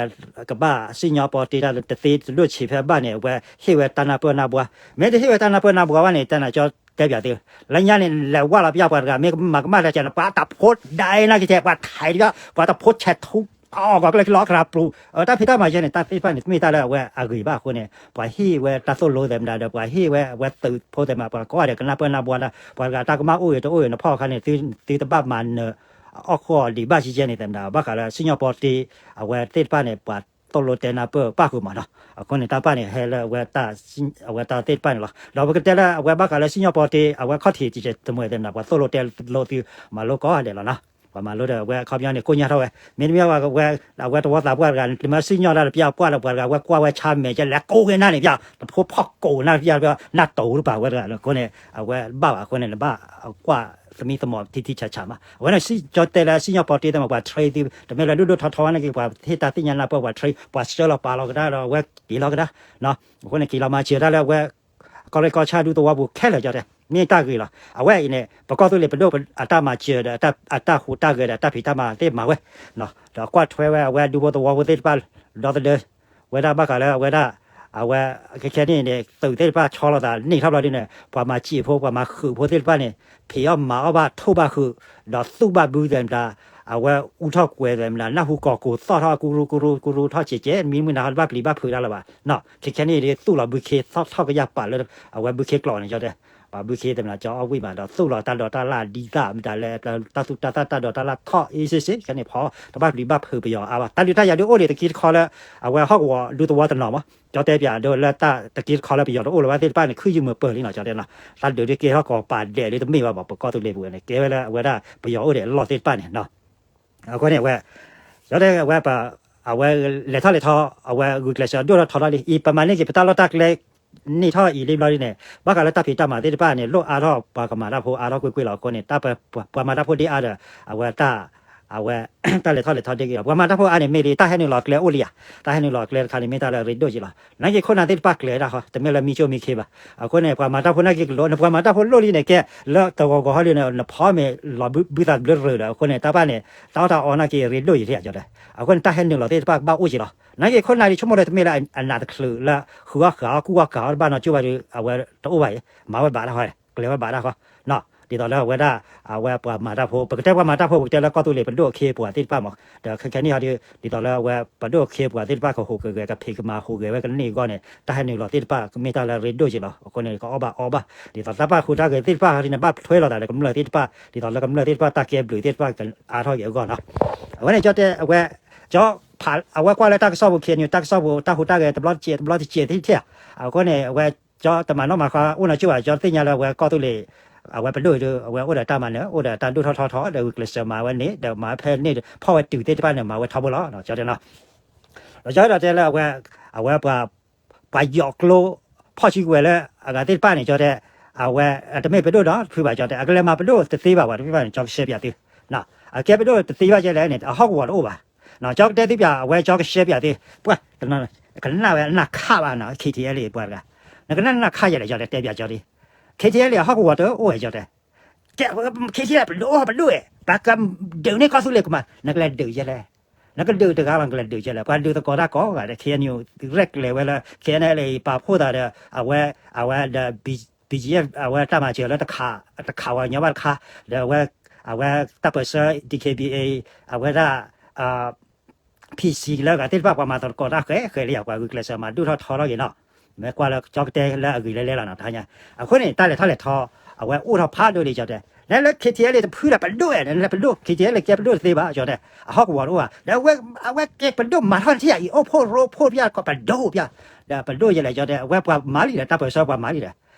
ကဘၣ်စံၣ်ညီၣ်ပီတ့တၢ်လၢတသ့တဒိၣ်ဆံးဖဲဘၣ်န့ၣ် အဝဲဟ့ၣ်ဝဲတၢ်နၢ်ပၢၢ်နၢ်ဘှါ မ့ၢ်တဟ့ၣ်ဝဲတၢ်နၢ်ပၢၢ်နၢ်ဘှါဘၣ်န့ၣ် တၢ်နကၠီ တဲပျးသု လၢညါန့ၣ် လဲၤဝၢ်လီၤပျၢ်ပှၤတဂၤ မ့ၢ်မၤကမၣ်တၢ်ကဲန့ၣ် ပှၤတဖိဒၣ်အ့ၣ်နာ်က့ ပှၤထဲးပျၢ် ပှၤတဖိဆဲးထူ အီၣ်ကီးကလၢလီၤခရၣ်ပျူၤ တၢ်ဖံးတၢ်မၤယဲန့ၣ် တၢ်သ့ၣ်တဖၣ်န့ၣ် တမ့ၢ်တၢ်လၢအဝဲအဂ့ၤဘၣ်အဃိန့ၣ် ပှၤဟ့ၣ်ဝဲတၢ်သိၣ်လိသဲးမတၤဒီး ပှၤဟ့ၣ်ဝဲအဝဲသုးဖိသဲးမတၤ ပှၤကိးဂၤဒဲးကနၢ်ပၢၢ်နၢ်ဘှါတၢ် ပှၤတဂၤတၢ်ကမၣ်အိၣ်ဂ့ၤတအိၣ်ဂ့ၤ နဖီၣ်အခါန့ၣ် သုတဘၣ်မၤနၢၤ အီၣ်ဃီဒံးဘၣ်ယဲန့ၣ်သဲးမတၤ ဘၣ်ဃးလၢစံၣ်ညီၣ်ပီတ့ အဝဲသ့ၣ်တဖၣ်န့ၣ် ပှၤသိၣ်လိတဲနၢ်ပၢၢ်ပၣ်ဃုာ်မးနီၤ အဃိန့ၣ် တၢ်ပၣ်န့ၣ် ဟဲလၢအဝဲ အဝဲတၢ်သ့ၣ်တဖၣ်န့ၣ်လီၤ. ဒီးပကတဲလၢအဝဲဘၣ်ဃးလၢစံၣ်ညီၣ်ပီတ့ အဝဲခီၣ်ထံးတစဲးတမှဲးသဲးမတၤ ပှၤသိၣ်လိတဲလိာ်သုမၤလိကိးဂၤဒဲးလီၤနီၤ ပှၤမၤလိဒီးအဝဲအခီပညီန့ၣ် ကိညါထီၣ်ဝဲ မ့တမ့ၢ်ဝဲ အဝဲတဝီသးပှၢ်တဂၤ မ့ၢ်စံၣ်ညီၣ်တၢ်တပျၢ်ပှၢ်လၢပှၤတဂၤ အဝဲကွၢ်ဝဲဆါမဲာ်ကဲလဲၤကိးက့ၤနၢ်န့ၣ်ပျၢ် တဖိဖီၣ်ကိးနၢ်ပျၢ် နၢ်တိၤတပၤဝဲတဂၤလီၤ အဃိန့ၣ် အဝဲဘၣ်ဘၣ်အဃိန့ၣ် နဘၣ်ကွၢ်သမံသမိးထံထံဆးဆးမး အဝဲန့ၣ် ကၠီတဲလၢစံၣ်ညီၣ်ပီတ့သဲးမတၤ ပှၤ train သု တမ့ၢ်လၢဒိၣ်ဒိၣ်ထီထီဝဲန့ၣ်က့ၤ ပှၤဟ့ၣ်တၢ်သ့ၣ်ညါနၢ်ပၢၢ် ပှၤ train ပှၤဆှၢလီၤပာ်လီၤကဒါဒီးအဝဲက့ၤလီၤကဒါ အဃိန့ၣ် က့ၤလီၤမၤစၢၤတၢ်လၢအဝဲ ကီၢ်ရ့ၣ်ကီၢ်ဆၣ်ဒူသဝီပူၤခဲလၢာ် ကၠီတဲ မ့ၢ်တၢ်ဂ့ၤလီၤ. အဝဲအံၤန့ၣ် ပကီၢ်သူလ့ၤပဒိၣ်အတၢ်မၤစၢၤဒီး အတၢ်ဟူးတၢ်ဂဲၤဒီး အတၢ်ဖံးတၢ်မၤသ့ၣ်မၤဝဲ ဒီးကွၢ်ထွဲဝဲအဝဲဒူဖိသဝီဖိသ့ၣ်တဖၣ် ဒီသဒၢ ဝဲဒၣ်ဘၣ်ဃးလၢအဝဲဒၣ် အဝဲ ခဲခဲန့ၣ်န့ၣ် သုးသ့ၣ်တဖၣ်ဆီလီၤသးန့ၢ်ထီၣ်ဘျီဒ်န့ၣ် ပှၤမၤစံာ်ဖိ ပှၤမၤဃုာ်ဖိသ့ၣ်တဖၣ်န့ၣ် ဖံးအီၣ်မၤအီၣ်ဘၣ်ထိၣ်ဘၣ်ဃုာ် ဒီးသူၣ်ဘၣ်ဘုသဲးမတၤ အဝဲအူထီၣ်ကွဲးသဲးမနၤ နၢ်ဟူကီၢ်ကိၢ်သီၣ်ထီၣ် ကူရူကူရူကူရူထီၣ်စဲးစဲး မံမုၢ်နၤဟီတဘၣ်ပျံၤဘၣ်ဖုးတၢ်လၢၤဘၣ်နီၤ. ခဲခဲန့ၣ်ဒ်သိၣ်လီၤဘုခ့သီၣ်ထီၣ်ကယၢ်ပာ်လၢ အဝဲဘုခ့ကျိာ်န့ၣ် ကၠီတဲ ပှၤဘုခ့သဲးမနၤ ကၠီအီၣ်ဝံၣ်မးဒီး သိၣ်လီၤတၢ်ဒိးတၢ်လၢ်ဒ်သၣ်မတၤလဲၣ် တၢ်သူၣ်တၢ်သၣ်တၢ်ဒိးတၢ်လၢ်ထီၣ်အ့စ့စ့ ခဲန့ၣ်ဖီ တဘၣ်ပျံၤဘၣ်ဖုးပယီၤအါဘၣ်. တၢ်ဒုးတၢ်ယၤဒုးအိၣ်ဒံးတက့တခီလၢ အဝဲဟီၣ်ကဝီၤဒူသဝီတနီၤမး ကၠီတဲပၠးဒိးလၢတၢ်တက့တခီလၢပယီၤတအိၣ်လၢၤဘၣ်သ့ၣ်တဖၣ်န့ၣ် ခုၣ်ယုၢ်မုာ်ပၢၢ်လံနီၤ ကၠီတဲနီၤ. တၢ်ဒုးဒုးကဲထီၣ်ကီးပာ်ဒဲးလၢတမ့ၢ်ဘၣ်ဘၣ် ပကီၢ်သူလ့ၤပူၤန့ၣ် ကဲဝဲလၢအဝဲဒၣ်ပယီၤအိၣ်ဒံးအလီၢ်သ့ၣ်တဖၣ်န့ၣ်နီၤ. အဃိန့ၣ် အဝဲ အဝဲလဲၤထီၣ်လဲၤထီ အဝဲဂုာ်ကျဲးစၢးဒိၣ်ထီၣ်ထီထီၣ်လံ အံၤပမၤန့ၢ်က့ၤပတၢ်လီၢ်တၢ်ကျဲ န့ၢ်ထီၣ်အံၤလံဘျီဒ်န့ၣ် ဘၣ်ဃးလၢတၢ်ဖံးတၢ်မၤသ့ၣ်တဖၣ်န့ၣ် လိၣ်အါထီၣ်ပှၤကမၤတၢ်ဖိအါထီၣ်ကွ့ၢ်ကွ့ၢ်လီၤ. အဃိန့ၣ် တၢ်ပှၤမၤတၢ်ဖိဒ်အါဒီး အဝဲတၢ် အဝဲ တၢ်လဲၤထီၣ်လဲၤထီဒ်က့ၤလီၤ. ပှၤမၤတၢ်ဖိအါန့ၣ် မ့ၢ်လံ တၢ်ဟဲနုာ်လီၤကျဲအိၣ်လံဧါ. တၢ်ဟဲနုာ်လီၤကျဲတခါန့ၣ် မ့ၢ်တၢ်လၢအရ့ဒိၣ်က့ၤလီၤ. နာ်က့ခိၣ်နၢ်သ့ၣ်တဖၣ်ကျဲၤတၢ်ဃီ တမ့ၢ်လၢမံကၠိမံခ့ဘၣ်. အဃိန့ၣ် ပှၤမၤတၢ်ဖိနာ်က့ကလိၣ် နပှၤမၤတၢ်ဖိလိၣ်လံန့ၣ် ကဲလၢတဂီၤဂီၤဟီလံန့ၣ် နဖီမ့ၢ်လီၤဘုသးဘျၢတရၢၢ်ဒီး အဃိန့ၣ် တၢ်ပၢ်န့ၣ် တၢ်အီၣ်တၢ်အီနာ်က့အရ့ဒိၣ်က့ၤလံဧါ ကၠီတဲ. အဃိန့ၣ် တၢ်ဟဲနုာ်လီၤသ့ၣ်တဖၣ်ကဘၣ်အိၣ်က့ၤလီၤ. နာ်က့ခိၣ်နၢ်ဒ်ဆိကမိၣ်လၢတမ့ၢ်လၢအနးတချုးလၢ ဃုအီၣ်ဃုအီၣ်ကူၣ်အီၣ်ဃုအီၣ်တဘၣ်နီၢ်ကၠိဘၣ်ဒီး အဝဲတအိၣ်ဘၣ်အံၤ မၤဝဲဘၣ်တၢ်ဃီ ကျဲၤဝဲဘၣ်တၢ်ဃီ ဒ်သိးလၢအဝဲဒၣ် အဝဲပှၤမၤတၢ်ဖိ ပကတဲပှၤမၤတၢ်ဖိ ပကတဲလၢကီၢ်သူလ့ၤပဒိၣ်အခ့အပှၤသ့ၣ်တဖၣ်မး ဒီးခဲခဲန့ၣ်ဟီဒီး ဒ်သိးလၢအဝဲပဒိၣ်အခ့အပှၤသ့ၣ်တဖၣ်ကဟူးကဂဲၤ ကဖံးကမၤဟူးဂဲၤဝဲကန့ၢ်အဂီၢ်န့ၣ် တၢ်ဟဲနုာ်လီၤသ့ၣ်တဖၣ် ကမ့ၢ်တၢ်လၢအရ့ဒိၣ်က့ၤလီၤ. အဃိန့ၣ် ကအီၣ်ဘၣ်အီဘၣ် ဒ်သိးတၢ်ပာ်ဃုာ်တၢ်ဂ့ၤသ့ၣ်တဖၣ်ဟီဒ်န့ၣ် ဘၣ်ထွဲလိာ်သးဒီးကမျၢၢ်သ့ၣ်တဖၣ် ဒ်သိးလၢကမျၢၢ်သ့ၣ်တဖၣ်တၢ်ကဲဘျုးသ့ၣ်တဖၣ်ကအါထီၣ်က့ၤအဂီၢ်နီၤ. အဝဲန့ၣ် ကၠီတဲ အဝဲ ကၠီဖး အဝဲကွၢ်လၢတၢ်ကစီၣ်ပူၤ ခ့ၣ်အဲၣ်ယူၣ် တၢ်ကစီၣ်ပူၤ တၢ်ဟူးတၢ်ဂဲၤတဘျီတစဲး တဘျီတစဲးသ့ၣ်ထဲဧါ. အဃိန့ၣ် အဝဲ ကၠီတမၤနီၣ်မၤဃါ အိၣ်နီၢ်ကၠိဘၣ် ကၠီသ့ၣ်ညါလၢအဝဲကီၢ်သူလ့ၤ အဝဲပဒိၣ်အံၤဒီး အဝဲအိၣ်ဒီးတၢ်မၤနၢၤ အိၣ်ဒီးတၢ်ဒိၣ်ထီၣ်ထီထီၣ် ဒီးဂုာ်ကျဲးစၢးမၤဝဲန့ၣ် ဒီးမၤဝဲဖဲန့ၣ် ဖီၣ်ဝဲတုၤသ့ၣ်တဖၣ်န့ၣ် မၤဝဲထီဘိလီၤ ကၠီတဲနီၤ. ဒီးကၠီဒီးတဲလၢအဝဲ အဝဲပှၤ ပှၤယီၤကျိ ဖီၣ်စုကဝဲၤလၢအဂၤသ့ၣ်တဖၣ်န့ၣ် ကၠီတဲ အဝဲ တမ့ၢ်ပဒိၣ်ဒီးတဖုဘၣ် ကၠီတဲ အကလဲၤမၤပဒိၣ်တသ့ဘၣ် ပှၤတဖုဘၣ်န့ၣ် ကၠီကရှဲပၠးသု အကဲပဒိၣ်တသ့ဘၣ်ကဲလဲၣ်န့ၣ် အဟီၣ်ကဝီၤတအိၣ်ဘၣ်. ကၠီကတဲသုပၠး အဝဲကၠီကရှဲပၠးသု ပှၤ ကနၣ်ဝဲအနၢ်ခးဘၣ်နီၤ ခ့ၣ်ထံၣ်အဲလ့ၣ်ပှၤတဂၤ နကနၣ်နၢ်ခးယဲလဲၣ် ကၠီတဲတဲပၠးကၠီဒ် ခ့ၣ်ထံၣ်အဲလ့ၣ်အဟီၣ်ကဝီၤတအိၣ်ဝဲ ကၠီတဲ ကဲ ခ့ၣ်ထံၣ်အဲလ့ၣ်ပဒိၣ်ပဒိၣ်ဝဲ ပှၤကဒုးန့ၢ်ကီၢ်သူလ့ၤကမၤ နကလဲၤဒုးယဲလဲၣ် နကဒုးတဂၤလီၤ နကလဲၤဒုးယဲလဲၣ် ပှၤဒုးသကိးတၢ်ကိးဂၤဒဲး ခ့ၣ်အဲၣ်ယူၣ် ရဲၣ်ကျဲၤဝဲလၢ ခ့ၣ်အဲၣ်ယူၣ် ပာ်ဖှိၣ်သးဒီး အဝဲ အဝဲဒီး ဘံၣ်ကၠံၣ် အဝဲတၢ်မၤစၢၤလၢတခး တခးဝဲညီဘၣ်တခါ ဒီးအဝဲ အဝဲတၢ်ပၢၢ်ဆၢ ဒံၣ်ခ့ၣ်ဘံၣ်အ့ၣ် အဝဲဒၣ် ဖံၣ်စံၣ်လၢအဂၤသ့ၣ်တဖၣ် ပှၤမၤသကိးတၢ်ဃဲဃဲလံယၤ ပှၤဂုာ်ကျဲးစၢးမၤဒိၣ်ထီၣ်ထီထီၣ်က့ၤနီၤ. မ့ၢ်ကွၢ်လၢကၠီကတဲလၢအဂ့ၤလဲၤလဲၤလီၤနီၤ တဟါညါ အဃိန့ၣ် တၢ်လဲၤထီၣ်လဲၤထီ အဝဲအိၣ်ထီၣ်ဖးဒိၣ်လံ ကၠီတဲ နလၢ ခ့ၣ်ထံၣ်အဲလ့ၣ် တဖုဒီးပဒိၣ်ဝဲ နလၢပဒိၣ် ခ့ၣ်ထံၣ်အဲလ့ၣ် ကဲပဒိၣ်တသ့ဘၣ် ကၠီတဲ အဟီၣ်ကဝီၤတအိၣ်ဘၣ် ဒီးအဝဲ အဝဲကဲပဒိၣ်မၤထီၣ်ထံၣ်ယၤအံၤ အိၣ်ဖှိၣ်ရိဖှိၣ်ပၠးကီးပဒိၣ်ပၠး ဒီးပဒိၣ်ယဲလဲၣ် ကၠီတဲ အဝဲပှၤမၤလံဒီး တၢ်ပၢၢ်ဆၢပှၤမၤလံဒီး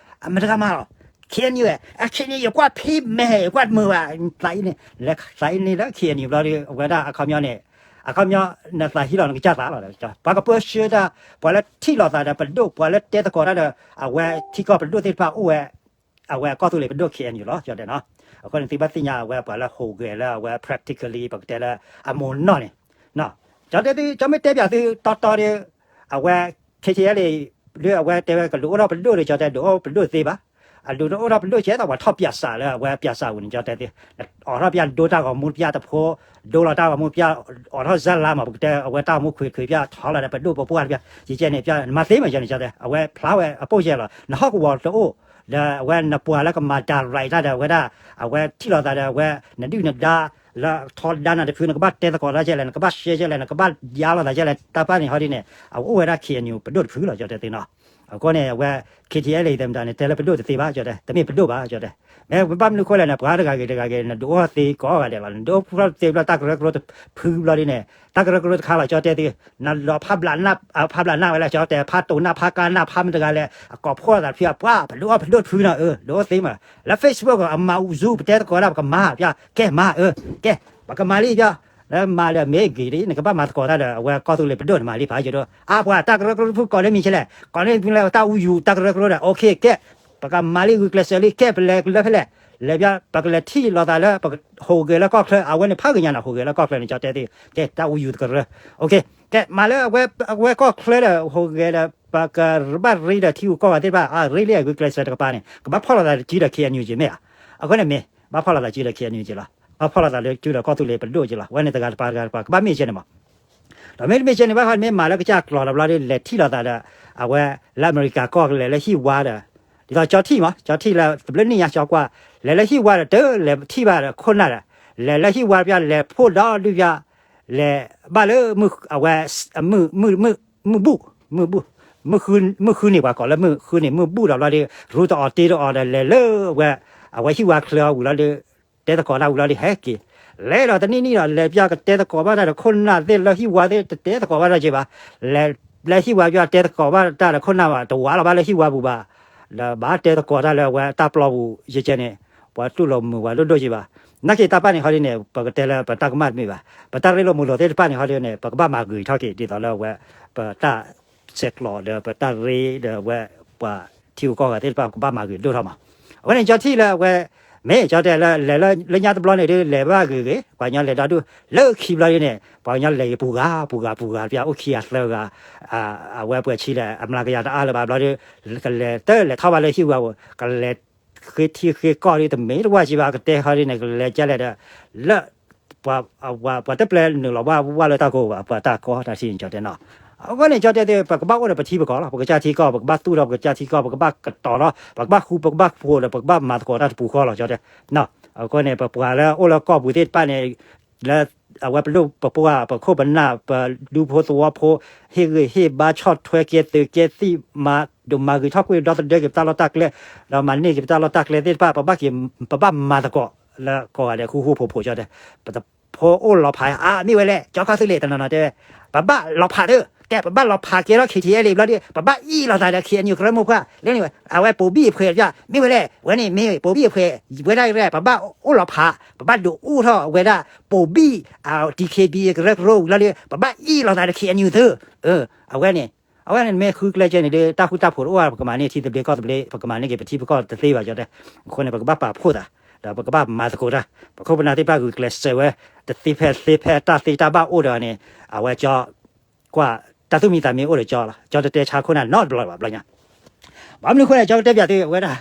မတၤတဂၤမၤလီၤ ခ့ၣ်အဲၣ်ယူၣ်ဝဲ အခ့ၣ်အဲၣ်ယူၣ် ယကွၢ်ဖံးမဲာ် ယကွၢ်မုာ်ဘၣ် သးအံၤန့ၣ် လဲၤသးအံၤန့ၣ်လၢ ခ့ၣ်အဲၣ်ယူၣ် ဘျီဒီး အဝဲဒၣ်အခီပညီန့ၣ် အခီပညီ နသးဟံးလီၤနကစၢ်သးလီၤ ပှၤကပၢဆှၢတၢ် ပှၤလၢထံၣ်လိာ်သးဒီးပဒိၣ် ပှၤလၢတဲသကိးတၢ်ဒီး အဝဲထံကီၢ်ပဒိၣ်သ့ၣ်တဖၣ်အိၣ်ဝဲ အဝဲကီၢ်သူလ့ၤပဒိၣ် ခ့ၣ်အဲၣ်ယူၣ် လီၤ ကၠီတဲနီၤ. အဃိန့ၣ် သုဘၣ်သ့ၣ်ညါအဝဲပှၤလၢဟူးဂဲၤလၢအဝဲ practically ပကတဲလၢအမိၢ်နီၢ်န့ၣ် ကၠီတဲသု ကၠီမ့ၢ်တဲပၠးသုတီတီဒီး အဝဲ ခ့ၣ်ထံၣ်အဲလ့ၣ် ဒီးအဝဲတဲဝဲကဒုးအိၣ်ထီၣ်ပဒိၣ်ဒီး ကၠီတဲဒုးအိၣ်ပဒိၣ်သ့ဘၣ်. အဒုးတအိၣ်ထီၣ်ပဒိၣ်ကဲသိးပှၤထီၣ်ပၠးစးလၢအဝဲပၠးစးဝံၤန့ၣ် ကၠီတဲသု အိးထီၣ်ပၠးဒိတၢ်ဂီၤမူပၠးတဖိ ဒိလီၤတၢ်ဂီၤမူပၠး အိးထီၣ်စၢ်လါမး ပကတဲအဝဲတၢ်ဂီၤမူခွ့ခွ့ပၠး ထီလီၤဒီးပဒိၣ်ပပှၢ်တပၠး ကကဲန့ၣ်ပၠး နမၤသ့မး ကၠီန့ၣ် ကၠီတဲ အဝဲဖျါဝဲအပိၢ်ယဲလီၤ နဟီၣ်ကဝီၤတအိၣ် ဒီးအဝဲနပှၤလၢကမၤ direct တၢ်ဒီးအဝဲဒၣ် အဝဲထံၣ်လိာ်သးဒီးအဝဲ နဒုၣ်နဒါ လၢထီဒါနၤတဖု နကဘၣ်တဲသကိးတၢ်ကဲလဲၣ် နကဘၣ်ရှဲကဲလဲၣ် နကဘၣ်ယါလိာ်သးကဲလဲၣ် တၢ်ပၢ်န့ၣ်ဟီဒ်န့ၣ် အအိၣ်ဝဲဒၣ် ခ့ၣ်အဲၣ်ယူၣ် ပဒိၣ်တဖုလီၤ ကၠီတဲသ့နီၤ. အဃိန့ၣ် အဝဲ ခ့ၣ်ထံၣ်အဲလ့ၣ် သ့ၣ်မတၤန့ၣ် တဲလၢပဒိၣ်တသ့ဘၣ် ကၠီတဲ တမ့ၢ်ပဒိၣ်ဘၣ် ကၠီတဲ မ့ၢ်ဘၣ်မနုၤဃိလဲၣ်န့ၣ် ပှၤတဂၤဂ့ၤတဂၤဂ့ၤ နဒုးအိၣ်ထီၣ်သ့ကိးဂၤဒဲးလီၤ နဒုးအိၣ်ထီၣ်သ့ဘျီ တၢ်ကရၢကရိတဖုဘျီဒ်န့ၣ် တၢ်ကရၢကရိတခါလီၤ ကၠီတဲသ့ နလီၤဖးဘျးနၢ် ဖးဘျးနၢ်ဝဲလၢ ကၠီတဲ ဖးတိၤနၢ်ဖးကါနၢ်ဖးမတဂၤလဲၣ် အကိးဖှိၣ်သးတဖုအပှၤ ပဒုးအိၣ်ပဒိၣ်တဖုနီၤ အၢ ဒုးအိၣ်သ့မး လၢ Facebook အမၤအူ Zoom ပတဲသကိးတၢ် ပကမၤပၠး ကဲမၤ အၢ ကဲ ပကမၤလံပၠး လၢမၤဒီးမ့ၢ်ဂ့ၤလံ နကဘၣ်မၤသကိးတၢ်ဒီး အဝဲကီၢ်သူလ့ၤပဒိၣ်န့ၣ် မၤလံဖးယိၣ်ဒိၣ် အါပှၤတၢ်ကရၢကရိတဖုကိးလၢမံၤကဲလဲၣ် ကိးန့ၢ်ဖဲလဲၣ် တၢ်အူယူၤ တၢ်ကရၢကရိဒီး OK ကဲ ပကမၤလံဂုာ်ကျဲးစၢးလံ ကဲပလဲၤလၢဖဲလဲၣ် လဲၤပၠး ပကလဲၤထံၣ်လိာ်သးလၢ ပဟူးဂဲၤလၢကီၢ်ချၢ အဝဲန့ၣ်ဖးဂ့ၤညါန့ၣ် ဟူးဂဲၤလၢကီၢ်ချၢန့ၣ် ကၠီတဲသ့ ကဲ တၢ်အူယူၤတကရၢ OK ကဲ မၤလၢအဝဲကီၢ်ချၢဒီး ဟူးဂဲၤဒီး ပကဘၣ်ရ့ဒီးထံဂုၤကီၢ်ဂၤသ့ၣ်တဖၣ် အရ့လံဂုာ်ကျဲးစၢးတကပၤန့ၣ် ကဘၣ်ဖီၣ်လိာ်သးတစုဒီး ခ့ၣ်အဲၣ်ယူၣ် က့ၤမ့ၢ်ဧါ အဃိန့ၣ်မ့ၢ် ဘၣ်ဖီၣ်လိာ်သးတစုဒီး ခ့ၣ်အဲၣ်ယူၣ် က့ၤလီၤ ဘၣ်ဖီၣ်လိာ်သးတစုဒီးကီၢ်သူလ့ၤပဒိၣ်က့ၤလီၤ အဝဲန့ၣ်တဂၤတပၤတဂၤတပၤ ကဘၣ်မ့ၢ်ကဲန့ၣ်မး ဒီးမ့တမ့ၢ်ကဲန့ၣ် ဘၣ်ဃးမ့ၢ်မၤလၢကစၢ်ကျိာ်တဘျီဒီး လဲၤထံၣ်လိာ်သးဒီး အဝဲလၢအမဲရကၤကီၢ်ကလဲၤလၢဟံၣ်ဝါဒီး ဒ်သိးကၠီထံၣ်မး ကၠီထံၣ်လၢတဘျုးနံၣ်ညါ ကၠီကွၢ် လဲၤလၢဟံၣ်ဝါဒီး တလဲၤထံၣ်ဘၣ်ဒီးခိၣ်နၢ်ဒီး လဲၤလၢဟံၣ်ဝါတပျၢ် လဲၤဖှိၣ်ဒီဒုၣ်ပျၢ် လဲၤဘၣ်လၢ အဝဲ မုၢ်ဘူၣ် မုၢ်ဘူၣ် မုၢ်ဃုန့ၣ် ပှၤကိးလၢမုၢ်ဃုန့ၣ် မုၢ်ဘူၣ်ဒီးဘျီဒီး ရူတအီၤတ့တအီၤဒီး လဲၤလၢဝဲ အဝဲဟံၣ်ဝါချၢအီၤဝံၤလီၤဒီး တဲသကိးတၢ်ဝံၤလီၤဒီး ဟဲက့ၤ လဲၤဒီးတနံၣ်နံၣ်ဒီး လဲၤပျၢ်ကတဲသကိးဘၣ်တၢ်ဒီးခိၣ်နၢ်သ့ၣ်လၢဟံၣ်ဝါသ့ၣ် တတဲသကိးဘၣ်တၢ်က့ၤဘၣ်, လဲၤလၢဟံၣ်ဝါပျၢ်တဲသကိးဘၣ်တၢ်ဒီးခိၣ်နၢ်ဘၣ် တဝးလီၤဘၣ်လၢဟံၣ်ဝါပူၤဘၣ်, ဒီးဘၣ်တဲသကိးတၢ်လၢအဝဲတၢ်ပျီပူၤယဲကဲန့ၣ် ပှၤတူၢ်လိာ်မုာ်ဝဲဒိၣ်ဒိၣ်က့ၤဘၣ်. နာ်က့တၢ်ပၢ်န့ၣ်ဟီဒ်န့ၣ် ပကတဲလၢပတၢ်ကမၣ်တမ့ၢ်ဘၣ်, ပတၢ်ရ့လိာ်မုာ်လိာ်သ့ၣ်တဖၣ်န့ၣ်ဟီဒ်န့ၣ် ပကဘၣ်မၤဂ့ၤထီၣ်က့ၤ ဒ်သိးလၢအဝဲ ပတၢ် ဆဲးကျိးဒီးပတၢ်ရ့ဒီးအဝဲ ပှၤထံဂုၤကီၢ်ဂၤသ့ၣ်တဖၣ် ပကဘၣ်မၤဂ့ၤဒိၣ်ထီၣ်မး. အဝဲန့ၣ်ကၠီထံၣ်လၢအဝဲ မ့ၢ်ကၠီတဲလၢ လဲၤလၢညါတဘျီန့ၣ်ဒ် လဲၤဘၣ်ဂ့ၤဂ့ၤ ပှၤကညီလဲၤဒီဒူၣ် လၢခံဘျီဒ်န့ၣ် ပှၤကညီလဲၤဂ့ၤပူၤဂၤ ပူၤဂၤ ပူၤဂၤတပျၢ် အိၣ်ခံဂၤသၢဂၤ အဝဲပှဲၤဆံလဲၣ် အမျးကယၤတအါလၢၤဘၣ်ဘျီဒ် ကလဲၤတၢ်လဲၤထီၣ်ဘၣ်လၢဟံၣ်ဝါပူၤ ကလဲၤ ဃ့ထံဃ့ကီၢ်ဒ်တမ့ၢ်တဝၢ်ကံဘၣ် ကတဲဟီဒ်န့ၣ် ကလဲၤကလဲၤဒီး လၢ ပှၤတပျဲနုာ်လီၤဘၣ်ဝၢ်လၢတၢ်ကိးဘၣ် ပှၤတၢ်ကီတၢ်ထံန့ၣ် ကၠီတဲနီၤ. အဃိန့ၣ် ကၠီတဲသ့ၣ် ပကဘၣ်အိၣ်ဒီးပထံပကီၢ်လီၤ. ပကစၢ်ထံကီၢ် ပကဘၣ်သူၣ်ထီၣ်ပကစၢ်ထံကီၢ် ပကဘၣ်ကတီၤလီၤ ပကဘၣ်ဃူပကဘၣ်ဖိးဒီး ပကဘၣ်မၤသကိးတၢ်တပူၤဃီလီၤ ကၠီတဲ. အဃိန့ၣ် ပပှၤလၢအိၣ်လၢကီၢ်ပူၤသ့ၣ်တဖၣ်န့ၣ် လၢ အဝဲပဒိၣ်ပပှၢ် ပခိၣ်ပနၢ် ပဒူဖိသဝီဖိ ဟ့ၣ်ဂံၢ်ဟ့ၣ်ဘါဆီၣ်ထွဲကဲသုးကဲသံၣ် မၤဒိၣ်မၤဂ့ၤထီၣ်ကွံာ်ဒီသဒၢက့ၤပတၢ်လီၢ်တၢ်ကျဲ ဒီးမၤန့ၢ်က့ၤပတၢ်လီၢ်တၢ်ကျဲသ့ၣ်တဖၣ် ပဘၣ်က့ၤ ပဘၣ်မၤသကိးလၢကိးဂၤဒဲးဃူဃူဖိးဖိး ကၠီတဲ. ပတဖိအိၣ်လီၤဖး အါ မ့ၢ်ဝဲလဲၣ် ကၠီခီသုလ့ၣ်တနီၤနီၤတဲဝဲ ပဘၣ်လီၤဖးသု တဲ ပဘၣ်လီၤဖးကဲထီၣ် ခံထံၣ်အဲလံ ဘျီဒ် ပဘၣ်အ့ၣ်လိာ်သးဒီး ခံအညူးကရၢမိၢ်ပှၢ် လၢန့ၣ် အဝဲပိာ်ဘံၣ်အဖှဲးတပျၢ် မ့ၢ်ဝဲလဲၣ် ဝဲန့ၣ်မ့ၢ်ပိာ်ဘံၣ်အဖှဲး ဝဲဒၣ်ရဲၣ် ပဘၣ်အိၣ်လီၤဖး ပဘၣ်ဒုးအိၣ်ထီၣ်ဝဲဒၣ် ပိာ်ဘံၣ် DKBA ကရၢကရိဝံၤလီၤဒီး ပဘၣ်အ့ၣ်လိာ်သးဒီး ခံအညူးသု အဝဲန့ၣ် အဝဲန့ၣ်မ့ၢ်ဃုကျဲကဲန့ၣ်ဒီး တၢ်ဃူတၢ်ဖိးတအိၣ်ဘၣ် ပကမၤန့ၢ်ထံသဘျ့ကီၢ်သဘျ့ ပကမၤန့ၢ်က့ၤပထံပကီၢ်တသ့ဘၣ် ကၠီတဲ. အဃိန့ၣ် ပကဘၣ်ပာ်ဖှိၣ်သး ဒီးပကဘၣ်မၤသကိးတၢ် ပခိၣ်ပနၢ်သ့ၣ်တဖၣ်ဂုာ်ကျဲးစၢးဝဲ တသ့ဖဲသ့ဖဲတၢ်သ့တၢ်ဘၣ်အိၣ်ဒီးန့ၣ် အဝဲကၠီ ကွၢ် တၢ်သူၣ်မံသးမံအိၣ်ဒီးကၠီလီၤ. ကၠီတတဲဆါခိၣ်နၢ်နီတဘျီဘၣ် ဘျီညါ ဘၣ်မနုၤအဃိလဲၣ် ကၠီကတဲပၠးသုဝဲဒၣ်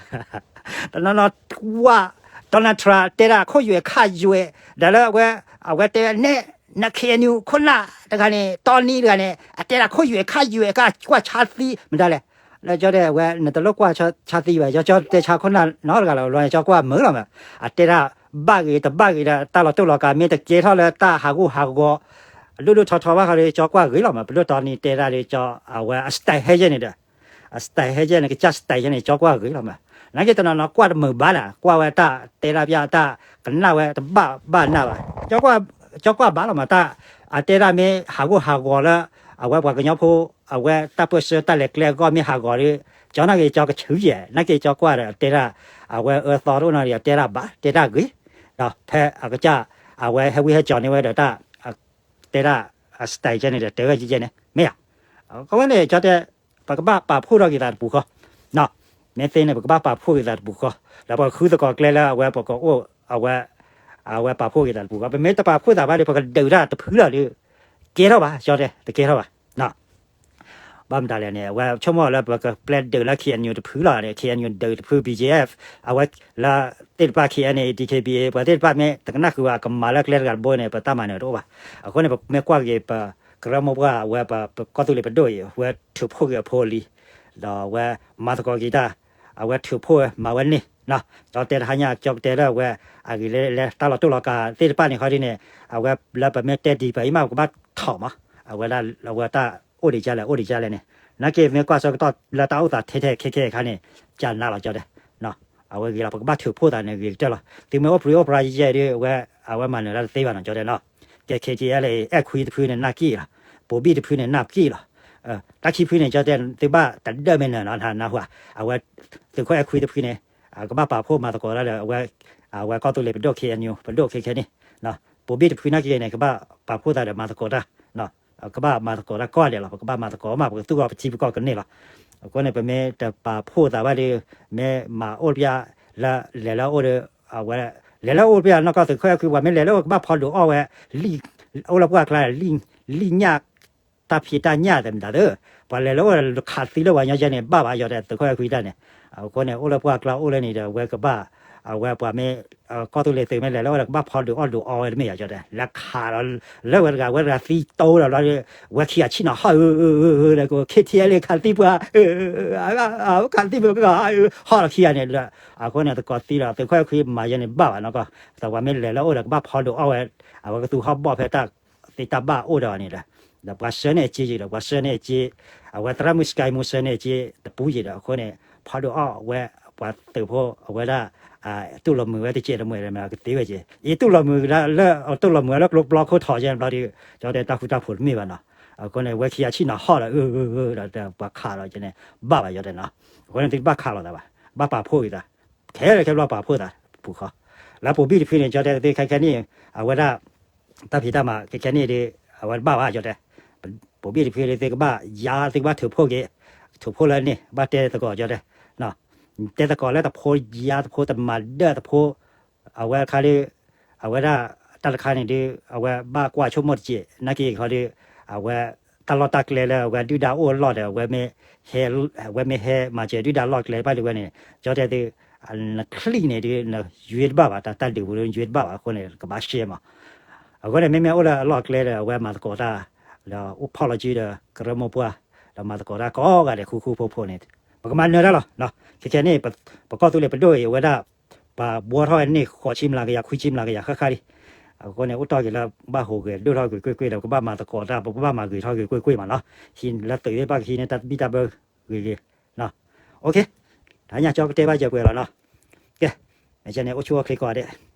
တနီၤနီၤကွၢ် Donald Trump တဲဒၣ်ခိၣ်ယွဲၣ်ခါယွဲၣ် ဒီးလၢအဝဲ အဝဲတဲဝဲနဲၣ် န KNU ခိၣ်နၢ်တဂၤန့ၣ် တီနံတဂၤန့ၣ် အတဲဒၣ်ခိၣ်ယွဲၣ်ခါယွဲၣ် ကကွၢ်ဆါသံ မတၤလဲၣ် လၢကၠီတဲဝဲ နတလိၣ်ကွၢ်ဆါသံဘၣ် ကၠီတဲဆါခိၣ်နၢ်နီတဂၤလီၤ ဘျီညါ ကၠီကွၢ်မုာ်လီၤမး အတဲဒၣ်ဘၣ်ဂ့ၤတဘၣ်ဂ့ၤဒီး တၢ်လီၤတိၢ်လီၤကးမ့ၢ်တကဲထီၣ်လၢတၢ်ဟးဂူာ်ဟးဂီၤ ဒိၣ်ဒိၣ်ထီထီဘၣ်ဃီဒီး ကၠီကွၢ်ဂ့ၤလီၤမး ပဒိၣ်တီနံတဲဒၣ်ဒီး ကၠီ အဝဲအ style ဟဲယဲၢ်န့ၣ်ဒီး အ style ဟဲယဲၢ်န့ၣ် ကစၢ် style ယဲၢ်န့ၣ် ကၠီကွၢ်ဂ့ၤလီၤမး နာ်က့တနီၤနီၤကွၢ်တမုာ်ဘၣ်လၢ ကွၢ်ဝဲတၢ်တဲဒၣ်ပျၢ်တၢ်ကနၣ်ဝဲတဘၣ်ဘၣ်နၢ်ဘၣ် ကၠီကွၢ်ဘၣ်လီၤမး တၢ် အတဲဒၣ်မ့ၢ်ဟးဂူာ်ဟးဂီၤလၢ အဝဲပှၤကညီဖိ အဝဲတၢ်ပၢၢ်ဆၢတၢ်လဲၤကျဲအဂီၢ်မ့ၢ်ဟးဂီၤဒီး ကၠီနာ်က့ ကၠီကဆူယဲၢ် နာ်က့ ကၠီကွၢ်ဒီးတဲဒၣ် အဝဲအၢသီတအိၣ်နီတဂၤ တဲဒၣ်ဘၣ် တဲဒၣ်ဂ့ၤ ဒီးဖဲအကစၢ် အဝဲဟဲဝံဟဲကၠီၤန့ၢ်ဝဲဒီးတၢ် တဲဒၣ် အ style ယဲၢ်န့ၣ်ဒီး တဲဝဲယဲၢ်ယဲၢ်န့ၣ် မ့ၢ်ဧါ အဝဲန့ၣ် ကၠီတဲ ပကဘၣ်ပာ်ဖှိၣ်ထီၣ်က့ၤသးတပူၤဃီ မ့ၢ်သ့န့ၣ် ပကဘၣ်ပာ်ဖှိၣ်က့ၤသးတပူၤဃီ ဒီးပကဃုသကိးကျဲလၢအဝဲပကအိၣ် အဝဲ အဝဲပာ်ဖှိၣ်က့ၤသးတပူၤဃီ ပမ့ၢ်တပာ်ဖှိၣ်သးဘၣ်ဒီး ပကဒုးတၢ်တဖုလီၤဒီး ကဲထီၣ်ဘၣ် ကၠီတဲ တကဲထီၣ်ဘၣ် ဘၣ်မတၤလဲၣ်န့ၣ် အဝဲဆိကမိၣ်လၢပကပျဲဒုးလၢ KNU တဖုလီၤန့ၣ် KNU ဒုးတဖု BGF အဝဲလၢသ့ၣ်တဖၣ် KNA DKBA ပှၤသ့ၣ်တဖၣ်မ့ၢ်တကနၣ်ဃုာ်ဘၣ် ကမၤလၢကျဲတဂၤတဘိန့ၣ် ပတၢ်မၤနၢၤတအိၣ်ဘၣ်. အဃိန့ၣ် ပမ့ၢ်ကွၢ်က့ၤပကရၢမိၢ်ပှၢ် အဝဲပကီၢ်သူလ့ၤပဒိၣ်အံၤ အဝဲထုးဖှိၣ်က့ၤအဖိအလံၤ ဒီးအဝဲမၤသကိးက့ၤတၢ် အဝဲထုးဖှိၣ်ဝဲမၤဝဲန့ၣ် ကၠီတဲတဟါညါ ကၠီကတဲလၢအဝဲ အဂ့ၢ်လၢတၢ်လီၤတိၢ်လီၤကးသ့ၣ်တဖၣ်န့ၣ် ခီဒ်န့ၣ် အဝဲလၢပမ့ၢ်တဲဒံးပှၤအံၤမး ပကဘၣ်ထီၣ်မး အဝဲဒၣ်အဝဲတၢ်အိၣ်ဒံးကလဲၣ် အိၣ်ဒံးကလဲၣ်န့ၣ် နာ်က့မ့ၢ်ကွၢ်ဆၢကတီၢ်လၢတၢ်အိၣ်သးထဲထဲခဲခဲအခါန့ၣ် ကနၤလီၤကၠီတဲ အဝဲဂ့ၤလီၤ ပကဘၣ်ထုးဖှိၣ်သးန့ၣ်ဂ့ၤကတၢၢ်လီၤ. သုမ့ၢ်အိၣ်ပြံအိၣ်ပြါယဲၢ်ဒီး အဝဲ အဝဲမၤနၢၤတၢ်တသ့ဘၣ်နီၤ ကၠီတဲနီၤ. ကဲ KTLA အဲၣ်ခွံတဖုန့ၣ် နၢ်က့ၣ်လီၤ. ပိာ်ဘံၣ်တဖုန့ၣ် နၢ်က့ၣ်လီၤ. တၢ်ခံဖုန့ၣ် ကၠီတဲ သုဘၣ်တဒၢၣ်မ့ၢ်နၢၤနီၤ နၢ်ဟူဧါ. အဝဲ သုးခိၣ်အဲၣ်ခွံတဖုန့ၣ် ကဘၣ်ပာ်ဖှိၣ်မၤသကိးတၢ်ဒီး အဝဲ အဝဲကီၢ်သူလ့ၤပဒိၣ် KNU ပဒိၣ်ခဲခဲန့ၣ် ပိာ်ဘံၣ်တဖုနာ်က့န့ၣ် ကဘၣ်ပာ်ဖှိၣ်သးဒီးမၤသကိးတၢ် ကဘၣ်မၤသကိးတၢ်ကိးဂၤဒဲးလီၤ. ပကဘၣ်မၤသကိးမး ပကသူၣ်ဂီၤပထံပကီၢ်ကန့ၢ်လီၤ. အဃိန့ၣ် ပမ့ၢ်တပာ်ဖှိၣ်သးဘၣ်ဒီး မ့ၢ်မၤအိၣ်တပျၢ်လၢ လဲၤလၢအိၣ်ဒီး အဝဲ လဲၤလၢအိၣ်တပျၢ်နီၢ်ကီၢ်သုးခိၣ်အဲၣ်ခွံ ပှၤမ့ၢ်လဲၤလၢအိၣ်ကဘၣ်ဖီဒိးအီၣ်ဝဲ လံၣ် အိၣ်လၢပှၢ်ကျါ လံၣ်ညၣ် တၢ်ဖံးတၢ်ညၣ်သ့ၣ်မတၤသ့ၣ် ပှၤလဲၤလၢအိၣ်ခးသံလၢပှၤကညီကဲန့ၣ် ဘၣ်ဘၣ်ယီၤဒီးသုးခိၣ်အဲၣ်ခွံတၢ်န့ၣ် အဃိန့ၣ် အိၣ်လၢပှၢ်ကျါအိၣ်လၢန့ၣ်ဒီး အဝဲကဘၣ် အဝဲပှၤမ့ၢ် ကီၢ်သူလ့ၤသုးမ့ၢ်လဲၤလၢအအိၣ်ဒီး ကဘၣ်ဖီဒုးအီၣ်ဒုးအီဝဲတမ့ၢ်ယၤ ကၠီတဲ လဲၤခးဒီး လၢဝဲတဂၤ ဝဲတဂၤသံတိဒီးဘျီဒီး ဝဲခံဂၤဆ့ၣ်နီၤဟီၣ် အၢ အၢ အၢ ဒီး KTLA ခးသံပှၤ ခးသံပှၤ ဟီၣ်ဒီးခံဂၤန့ၣ်ဒီး အဃိန့ၣ် သကိးသံဒီး သုးခိၣ်အဲၣ်ခွံမၤယဲန့ၣ်ဘၣ်ဘၣ်နီၢ်ကီၢ် သးပှၤမ့ၢ်လဲၤလၢအအိၣ်ဒီး ကဘၣ်ဖီဒုးအီၣ်ဝဲ အဝဲကသူဟီၣ်ဘီၣ်ဖဲတၢ်သ့တၢ်ဘၣ်အိၣ်ဒီးအီၤန့ၣ်ဒီး ဒီးပှၤဆှၢန့ၢ်အစ့ယံၤဒီး ပှၤဆှၢန့ၢ်အစ့ အဝဲသရၣ်မုၣ် Sky မူဆှၢန့ၢ်အစ့တပူၤယံၤဒီး အဃိန့ၣ် ဖီဒုးအီၣ်ဝဲ ပှၤသုးဖိအဝဲဒၣ် တူၢ်လိာ်မုာ်ဝဲတစဲးတမှဲာ်ဒီး မ့ၢ်ကသ့ဝဲက့ၤ အံၤတူၢ်လိာ်မုာ်လၢ တူၢ်လိာ်မုာ်ဝဲလၢကျိကျီခိၣ်ထီးယဲန့ၣ်ဘျီဒီး ကၠီတဲတၢ်ဃူတၢ်ဖိးတမ့ၢ်ဘၣ်နီၤ အဃိန့ၣ် ဝဲခံဂၤဆ့ၣ်နီၤဟီၣ်ဒီး အၢ အၢ အၢ ဒီး ပှၤခးလီၤက့ၤန့ၣ် ဘၣ်ဘၣ်ယီၤတဲနီၤ အဃိန့ၣ် သုတဘၣ်ခးလိာ်သးဘၣ် ဘၣ်ပာ်ဖှိၣ်က့ၤသး ခဲလၢာ်ခဲဘျီပာ်ဖှိၣ်သး ပူၤဃီ လၢပိာ်ဘံၣ်တဖုန့ၣ် ကၠီတဲသုခဲခဲန့ၣ် အဝဲဒၣ် တၢ်ဖံးတၢ်မၤခဲခဲန့ၣ်ဒီး အဝဲတဘၣ်ဘၣ်ကၠီတဲ ပိာ်ဘံၣ်တဖုဒီး သုကဘၣ်ယါ သုကဘၣ်ထုးဖှိၣ်က့ၤ ထုးဖှိၣ်လၢန့ၣ် ဘၣ်တဲသကိးကၠီတဲ တဲသကိးလၢတဖိယါတဖိတမၤဒၢၣ်တဖိ အဝဲတခါဒီး အဝဲဒၣ်တၢ်တခါန့ၣ်ဒီး အဝဲဘၣ်ကွၢ်ဆိကမိၣ်တစဲး နာ်က့ၤခီဒီး အဝဲ တၢ်လီၢ်တၢ်ကျဲလၢအဝဲဒုၣ်ဒါအိၣ်အလီၢ်ဒီး အဝဲမ့ၢ်ဟဲမၤစၢၤဒုၣ်ဒါလီၢ်ကျဲဘၣ်ဒ်ဝဲန့ၣ် ကၠီတဲသု နချံၣ်န့ၣ်ဒီး နယွ့တဘၣ်ဘၣ် တၢ်တၢ်ဒုးပူၤဒီး နယွ့တဘၣ်ဘၣ်အဃိန့ၣ် ကဘၣ်ရှဲမး အဃိန့ၣ် မ့မ့ၢ်အိၣ်လၢအလီၢ်ကျဲဒီး အဝဲမၤသကိးတၢ် ဒီးအိၣ်ဖီၣ်လီၤစုဒီး ကရၢမိၢ်ပှၢ် ဒီးမၤသကိးတၢ်ကိးဂၤဒဲး ဃူဃူဖိးဖိးန့ၣ် ပကမၤနၢၤတၢ်လီၤ. ခဲခဲန့ၣ် ပကီၢ်သူလ့ၤပဒိၣ်အံၤ အဝဲဒၣ် ပှၤဘှီထီၣ်ဝဲန့ၢ်ဃိးဆံမျးကယၤ ခွံဆံမျးကယၤဃၣ်ဃၣ်လံ. အဃိန့ၣ် အိၣ်တီၢ်က့ၤလၢဘၣ်ဟူးဂဲၤဒိၣ်ထီၣ်ကွ့ၢ်ကွ့ၢ်ဒီး ပကဘၣ်မၤသကိးတၢ် ပကဘၣ်မၤဂ့ၤထီၣ်ကွ့ၢ်ကွ့ၢ်မးနီၤ. ဟံးလၢသုးသ့ၣ်တဖၣ်ကဟံးန့ၢ်တၢ်ဘံၣ်တၢ်ဘၢဂ့ၤဂ့ၤ တဟါညါကၠီကတဲဘၣ်စၢၤပှဲၤလီၤနီၤ. ကဲ မ့ၢ်န့ၣ် အိၣ်ဆူၣ်အိၣ်ချ့ကိးဂၤဒဲး